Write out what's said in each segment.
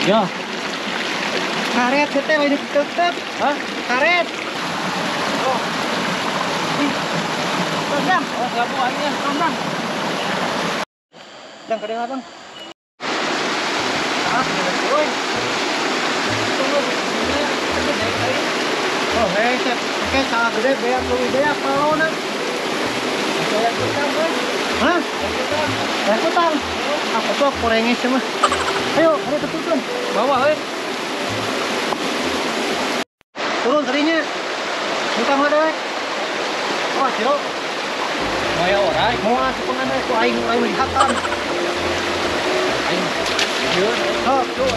Ya. Karet teh lain tetep. Hah? Karet. Oh. Bang. Oh, sapu aja, bang. Bang, kadang abang. Ah, oi. Tunggu, oh, hei, oke, salah gede beak leuwih beak palona. Kayak utang, euy. Hah? Kayak utang. Aku tuh korengis mah. Ayo, ada tetutun. Bawa, euy. Turun tadinya. Utang mah dewek. Wah, ciro. Moya orai. Moal sepengan ku aing aing lihatan. Aing. Ieu, oh, tuh.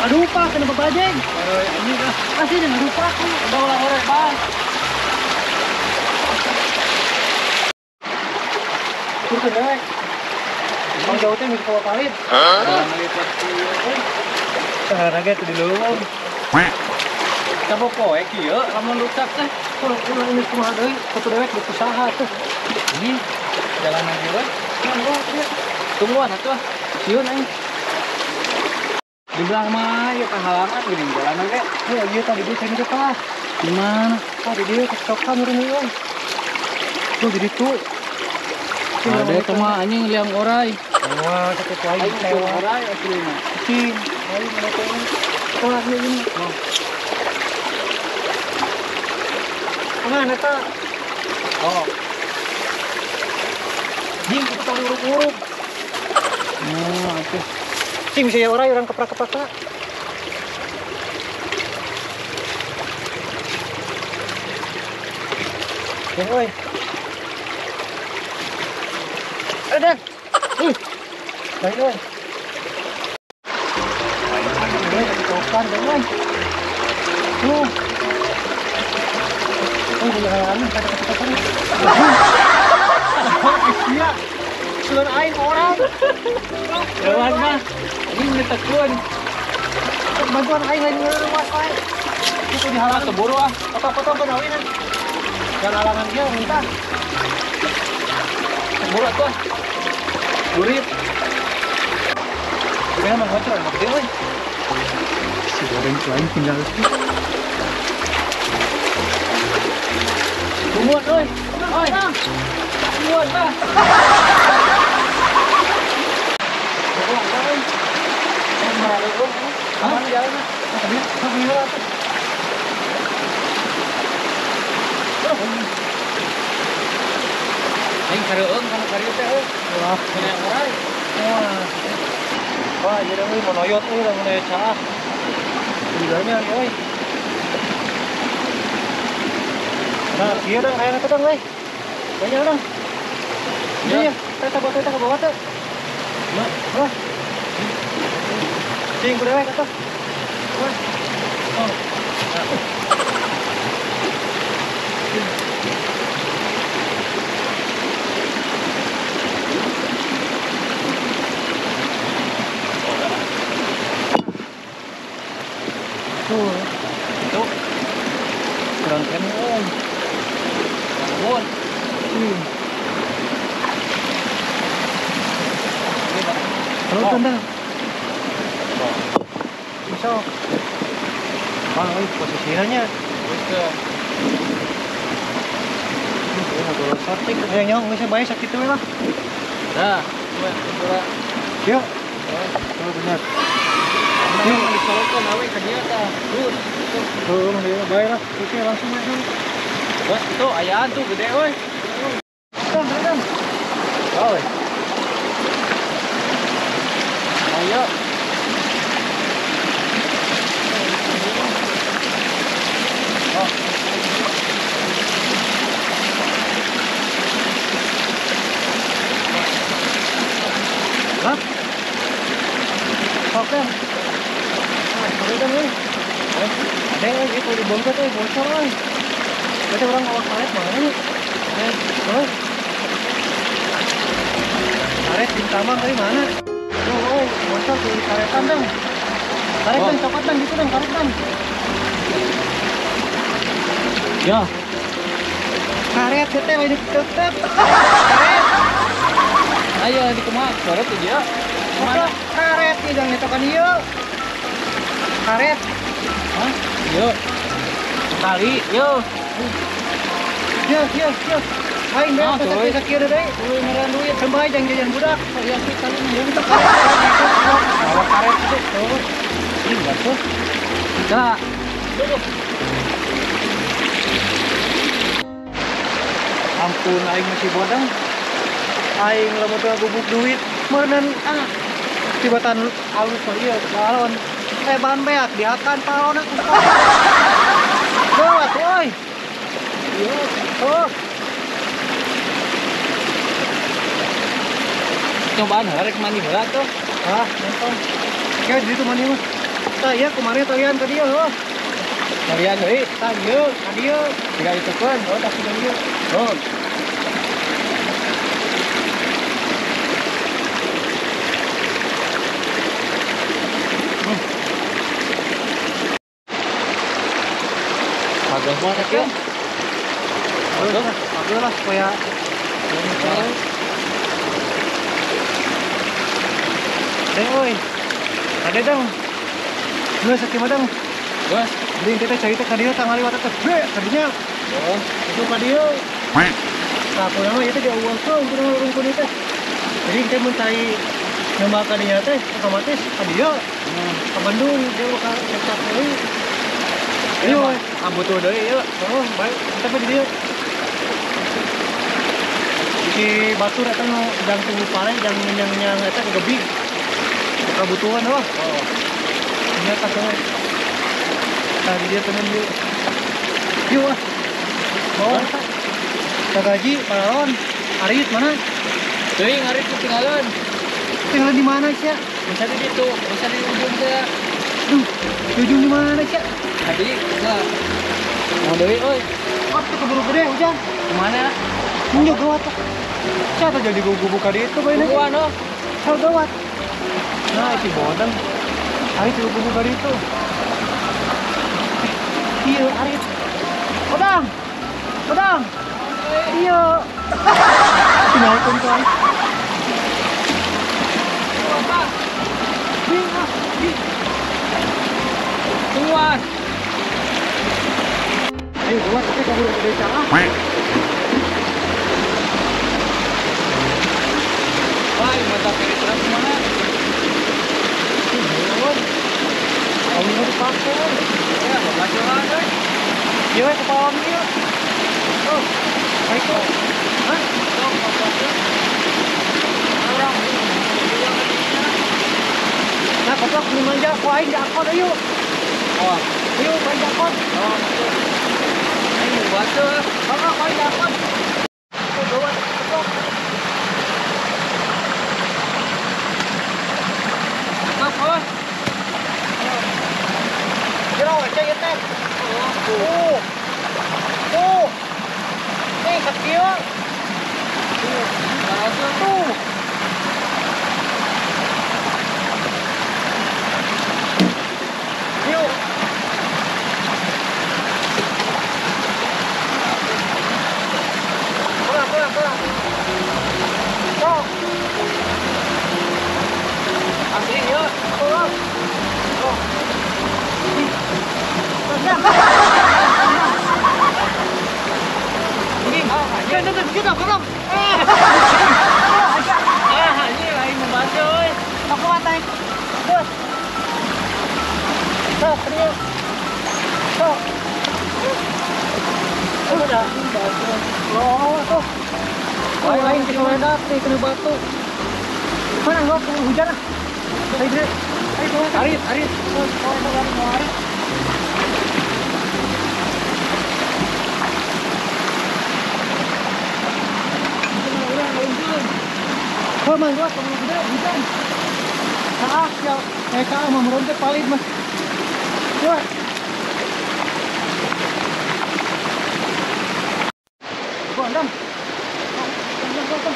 Aduh pak, kena bebajeng. Asli dengan aduh pak, udah ulang orek bang. Turun dewek. Bang jauh teh mesti bawa palit. Sekarang ge teu dileuweung. Coba poe kieu lamun rusak teh. Ulah ini kumaha deui, satu dewek butuh usaha tuh. Ini jalan lagi we. Tungguan atuh. Sieun aing. Di belah mah ya kahalangan geuning jalanan ge. Oh iya tadi dia saya teh pas. Di mana? Oh di dieu kecokan urang ieu. Tuh di ditu. Ada eta mah anjing liang orai. Wah, sakit wae liang orai aslina. Cing, aing mana teh. Wah, ieu ini. Mana eta? Oh. Jing, itu tong uruk-uruk. Oh, atuh. Cing bisa ya orai orang keprak-keprak. Ya oi. Ada. Baik oi. Oi, topan oi. Tuh. Oh, jangan kata-kata. Iya. Sulan aing orang. Jalan mah. Ini ditekun. Bantuan aing lain rumah aing. Itu dihalang keburu ah. Potong-potong kenawin ah. Jangan halangan dia minta. Keburu atuh. Burit. Gimana mah ngocor mah gede euy. Si goreng lain tinggal. Tungguan euy. Oi. Tungguan lah. Hah? Jalan ah. Aing kareueung kana karieu teh euy. Wah, kena orai. Wah. Wah, ieu euy monoyot euy lamun aya caah. Gilanya euy. Nah, ieu dong aya teh dong euy. Banyak dong. Iya, teh botol teh ke bawah teh. Nah, wah. Cing ku dewek atuh. Wah. Oh. Tuh. Itu. Kurang keren euy. Bangun. Terus tanda. Besok. Bang, euy posisinya. Betul. Sorting, nyong geus bae sakitu we lah. Nah, yuk. Oh, benar. Yuk, disorotkeun awe ka dieu tah. Tuh, dia bae lah. Oke, langsung aja. Bos, itu ayaan tuh gede euy. Dang, dang. Oh. Ayo. Oh. Hah? Oke. Nah, nih. Ada yang gitu dibongkar tuh bocor euy. Berarti orang awak karet mana nih? Oh. Karet di taman tadi mana? Oh, bocor. Bocor di karetan dong. Karet dong, copot dong gitu dong, karet dong. Ya. Karet teh lain tetep. Karet. Ayo di kumaha? Karet tuh dia. Kumaha? Karet ieu jangan ditokan ieu. Karet. Hah? Yo. Kali, yo. Yo, yo, yo. Aing beres oh, teh kieu deui. Euy meureun duit sembah jang jajan budak. Iya sih kali ini itu karet. Bawa karet itu. Tuh. Ih, batu. Coba. Duduk. Ampun aing masih bodang. Aing lamun teu gubuk duit meureun ah. Tibatan alus mah ieu balon. Ban beak dihakan palona ku. Gawat euy. Ieu, oh. Cobaan heula rek mandi heula tuh. Ah, nonton. Kayak di situ mandi mah. Tah ieu kemarin talian ka dieu heuh. Talian deui, tah ieu, ka dieu. Tiga itukeun, oh tah ka dieu. Oh. Bagus banget ya. Bagus lah supaya deh, oi. Ada dong. Geus sakieu mah dong. Geus, jadi teh cai teh ka dieu tang liwat teh be kadinya. Oh, itu ka dieu. Tah kunaon ieu teh dieuweungkeun kunaon rungkun ieu teh. Jadi teh mun cai nyoba ka dinya teh otomatis ka dieu. Ka Bandung dia bakal cekcak deui. Ayo, ah butuh deui ieu. Oh, baik. Tapi di dieu. Si batur eta nu jang tunggu pare jang ngenyang-ngenyang eta kegebi. Kebutuhan loh. Oh. Ternyata tuh. Tadi dia temen dia. Yuk ah. Bawa eta. Kagaji, paralon, arit mana? Teuing arit ketinggalan. Ketinggalan di mana sih? Bisa di situ, bisa di ujung teh. Duh, di ujung di mana sih? Tadi enggak. Mau deui euy. Oh, tuh keburu gede hujan. Kemana? Nunjuk gawat tuh. Siapa jadi gubuk ka ditu bae nih? Tungguan oh. Siapa gawat? Nah, si bodang. Arit juga gubuk ka ditu. Iya, arit. Bodang. Bodang. Iya. Tinggalkan tuh. Tungguan. Ayo gawat, tapi kabur ke desa ah. Wah, mata kiri terang kemana? Kamu mau dipakai? Ya, bawa jalan deh. Iya, ke bawah dia. Oh, baik kok. Hah? Nah, koplok ini manja, ku aing diangkot ayo. Oh, ayo aing diangkot. Oh, aing batu. Oh, aing diangkot. Tuh, gawat, koplok. Apa? Jero aja ya teh. Tuh. Tuh. Nih sakieu. Tuh. Yuk. Pulang, pulang, pulang. Tuh. Asli yuk. Pulang. Tuh. Kita belum. Ah, ini lain membantu, oi. Aku matai. Terus. Sok, dia. Sok. Udah. Loh, tuh. Lain kena ledak nih, kena batu. Mana gua hujan ah. Ayo, ayo, arit, arit. Arit. Oh, man, gua keburu gede hujan. Saah ya, kayak mah meronte paling mas. Coba. Gua andam. Andam, andam.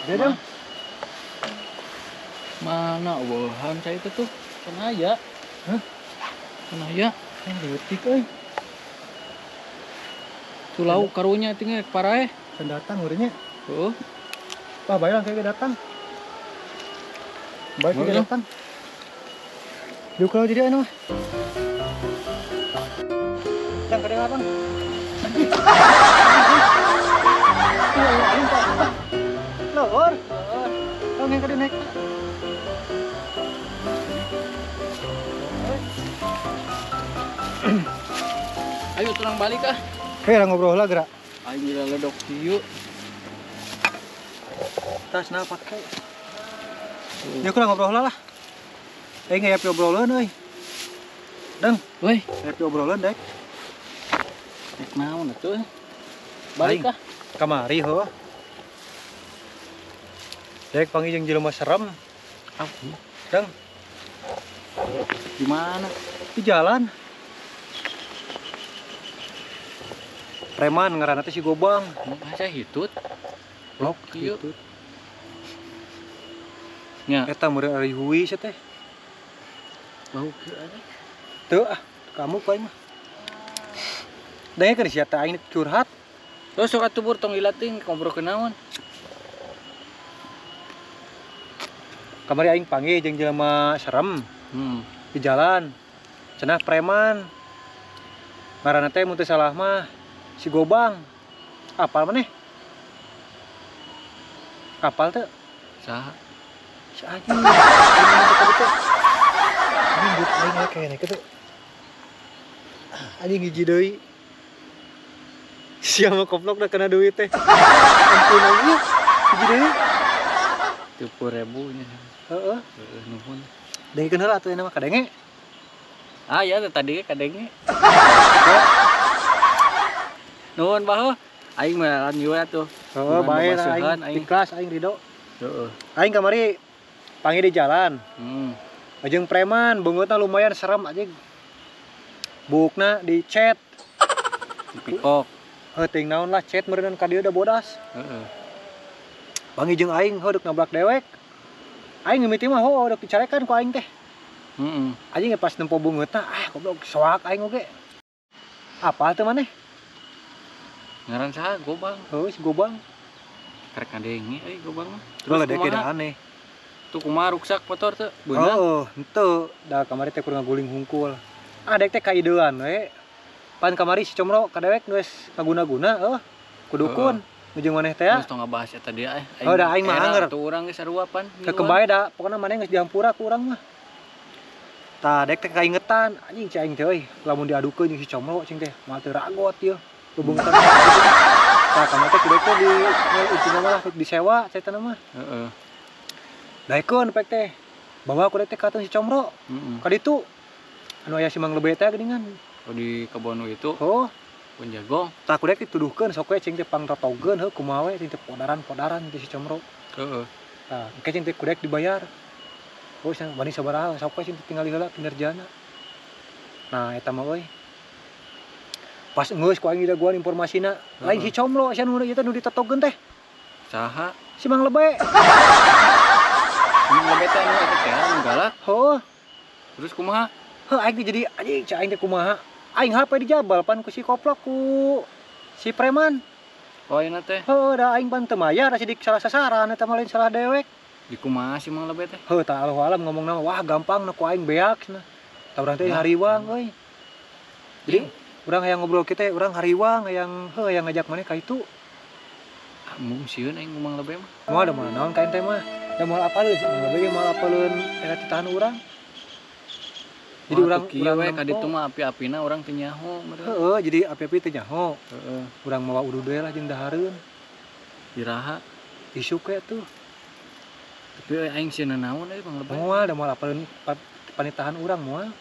Dia mana eueuhan cai teh tuh? Can aya. Hah? Can aya. Leutik euy. Tuh lauk karunya tinggal paraeh. Can datang urangnya. Heeh. Wah, bae lah kayak datang. Baik kayak datang. Yuk kalau jadi anu mah. Cang kadang abang. Lor. Lor. Yang kadang naik. Ayo turang balik ah. Kayak ngobrol lah gerak. Ayo gila ledok kieu. Tas na pakai. Ya kurang ngobrol lah. Ngayap obrolan euy. Deng, woi, ngayap obrolan dek. Dek naon atuh? Balik ah. Kamari heuh. Dek panggil jeung jelema serem. Ah, Deng. Di mana? Di jalan. Preman ngaranna teh si Gobang. Masa hitut? Blok kieu. Hitut. Nya. Eta meureun ari hui sia teh. Bau kieu aneh. Teu ah, kamu paling mah. Dengekeun sia teh aing curhat. Terus sok atuh bur tong ilating ngobrol kenaon. Kamari aing panggih jeung jelema serem. Di jalan. Cenah preman. Ngaranna teh mun teu salah mah si Gobang. Apal maneh? Apal teu? Saha? Si anjing. Ini but aing kayaknya kitu. Anjing hiji deui. Sia mah koplok da kena duit teh. Ampun aing hiji deui. 30.000 nya. Heeh. Heeh, nuhun. Dengekeun heula atuh mah kadenge. Ah ya tadi kadenge. Nuhun baho. Aing mah lanjut atuh. Heeh, bae lah aing. Ikhlas aing ridho. Heeh. Aing kamari panggil di jalan. Jeung preman, beungeutna lumayan serem anjing. Buukna di chat. Di pikok. Heuh teuing naon lah chat meureunnan ka dieu da bodas. Heeh. Panggil jeung aing heuh deuk ngablak dewek. Aing mimiti mah heuh deuk dicarekan ku aing teh. Heeh. Anjing pas nempo beungeutna ah goblok soak aing oge. Apal teu maneh? Ngaran saha Gobang? Heuh si Gobang. Karek ngadenge euy Gobang mah. Terus kumaha aneh. Tuh kumaha ruksak motor teu? Beunang? Heeh, henteu. Da kamari teh kur ngaguling hungkul. Ah dek teh kaidean we. Pan kamari si Comro ka dewek geus ngaguna-guna heuh. Ku dukun. Jeung maneh teh ya. Geus tong ngabahas eta dia eh. Oh da aing mah anger. Tuh urang geus sarua pan. Kekem bae da, pokona maneh geus dihampura ku urang mah. Tah dek teh kaingetan anjing ci aing teh euy, lamun diadukeun jeung si Comro cing teh moal teu ragot ieu. Bebeungtan. Tah kamari teh kudu teh di intina mah disewa caitana mah. Heeh. Daekeun pek teh. Bawa ku teh ka si Comro. Heeh. Ka ditu anu aya si Mang Lebe teh geuningan. Oh di kebon itu. Oh, kebon jagong. Tah ku dek dituduhkeun sok we cing teh pangrotogeun heuh kumaha we cing teh podaran-podaran teh si Comro. Heeh. Tah, engke cing teh ku dek dibayar. Oh, cenah bani sabaraha sok we cing teh tingali heula kinerjana. Nah, eta mah euy. Pas geus ku aing didaguan informasina, lain si Comro sia nu ieu teh nu ditetogeun teh. Saha? Si Mang Lebe. Si Mang Lebe teh anu eta teh anu galak. Heuh. Terus kumaha? Heuh aing teh jadi anjing cai aing teh kumaha? Aing HP dijabal pan ku si koplok ku si preman. Oh ayeuna teh. Heuh da aing pan teu mayar sidik salah sasaran eta mah lain salah dewek. Di kumaha si Mang Lebe teh? Heuh tah allahu alam ngomongna wah gampang na ku aing beak cenah. Tah urang teh hariwang euy. Jadi urang hayang ngobrol kieu teh urang hariwang hayang heuh hayang ngajak maneh ka itu. Ah mung sieun aing Mang Lebe mah. Moal da moal naon ka ente mah. Da moal apaleun si Mang Lebe ge moal apaleun eta titahan urang. Jadi urang kieu we ka ditu mah api-apina urang teu nyaho meureun. Heeh, jadi api-api teu nyaho. Heeh. Urang mawa udud we lah jeung dahareun. Iraha isuk we atuh. Tapi aing sieun naon euy Mang Lebe. Moal da moal apaleun panitahan urang moal.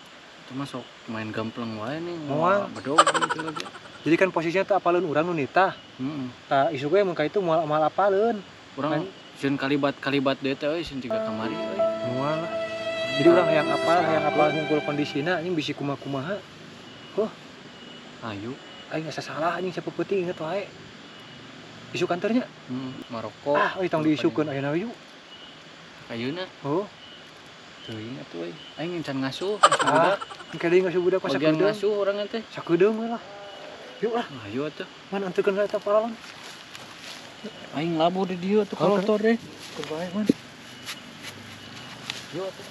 Itu mah sok main gamplang wae nih, moal bedog gitu lagi. Jadi kan posisinya teh apaleun urang nu nitah. Heeh. Tah isuk we mun ka itu moal moal apaleun. Urang sieun kalibat-kalibat deui teh euy sieun tiga kamari euy. Moal lah. Jadi urang hayang apal hungkul kondisina anjing bisi kumaha-kumaha. Huh. Ayo. Aing asa salah anjing sapeupeting inget wae. Isuk kantornya. Maroko. Ah, euy tong diisukeun ayeuna yuk. Ayeuna. Oh. Teuing atuh euy. Aing encan ngasuh, ngasuh budak. Engke deui ngasuh budak mah sakedeung. Ngasuh urang teh. Sakedeung we lah. Yuk lah. Ayo atuh. Man anterkeun ka eta paralon. Aing labuh di dieu tuh kalotor deh. Kebae man. Yuk atuh.